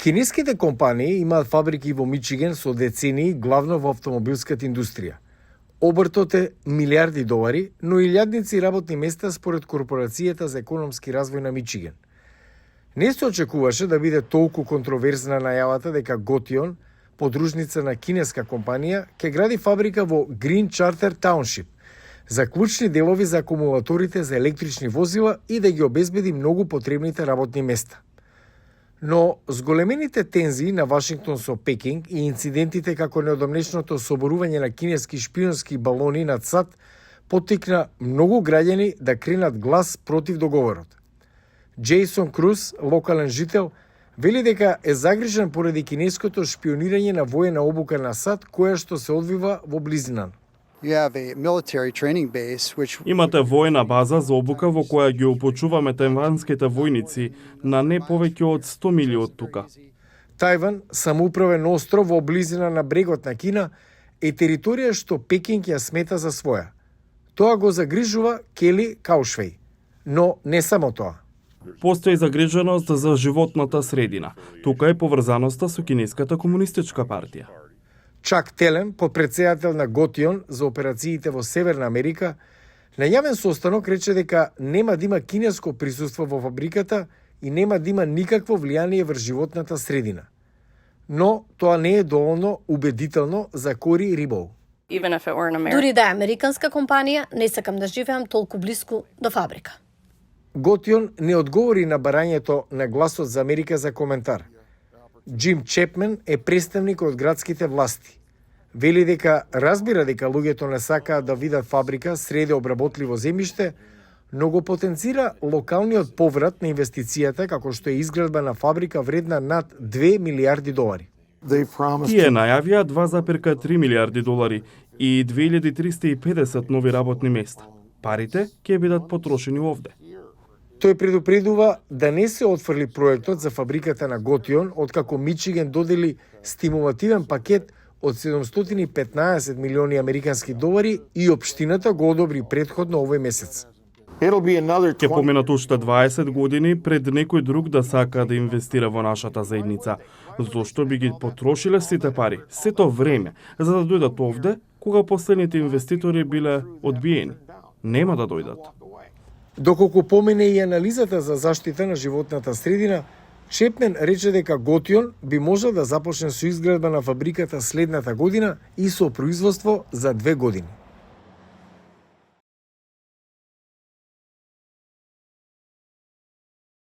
Кинеските компании имаат фабрики во Мичиген со децении, главно во автомобилската индустрија. Обртот е милиарди долари, но и илјадници работни места според Корпорацијата за економски развој на Мичиген. Не се очекуваше да биде толку контроверзна најавата дека Готион, подружница на кинеска компанија, ќе гради фабрика во Green Charter Township за клучни делови за акумулаторите за електрични возила и да ги обезбеди многу потребните работни места. Но зголемените тензии на Вашингтон со Пекинг и инцидентите како неодамнешното соборување на кинески шпионски балони над САД поттикна многу граѓани да кренат глас против договорот. Джейсон Круз, локален жител, вели дека е загрижен поради кинеското шпионирање на воена обука на САД која што се одвива во близина. Имате воена база за обука во која ги обучуваме тајванските војници на не повеќе од 100 мили од тука. Тајван, самоуправен остров во близина на брегот на Кина, е територија што Пекинг ја смета за своја. Тоа го загрижува Кели Каушвеј. Но не само тоа. Постои загриженост за животната средина. Тука е поврзаноста со Кинеската комунистичка партија. Чак Телем, подпредседател на Готион за операциите во Северна Америка, на јавен состанок рече дека нема да има кинеско присуство во фабриката и нема да има никакво влијание врз животната средина. Но тоа не е доволно убедително за Кори Рибоу. Дури да е американска компанија, не сакам да живеам толку блиску до фабрика. Готион не одговори на барањето на Гласот за Америка за коментар. Джим Чепмен е представник од градските власти. Вели дека разбира дека луѓето не сакаат да видат фабрика среде обработливо земјиште, но го потенцира локалниот поврат на инвестицијата како што е изградба на фабрика вредна над 2 милиарди долари. Тие најавија 2,3 милиарди долари и 2350 нови работни места. Парите ќе бидат потрошени овде. Тој предупредува да не се отфрли проектот за фабриката на Готион, откако Мичиген додели стимулативен пакет од 715 милиони американски долари и општината го одобри претходно овој месец. Ќе поминат уште 20 години пред некој друг да сака да инвестира во нашата заедница. Зошто би ги потрошиле сите пари, сето време, за да дојдат овде, кога последните инвеститори биле одбиени? Нема да дојдат. Доколку помине и анализата за заштита на животната средина, Чепмен рече дека Готион би можел да започне со изградба на фабриката следната година и со производство за 2 години.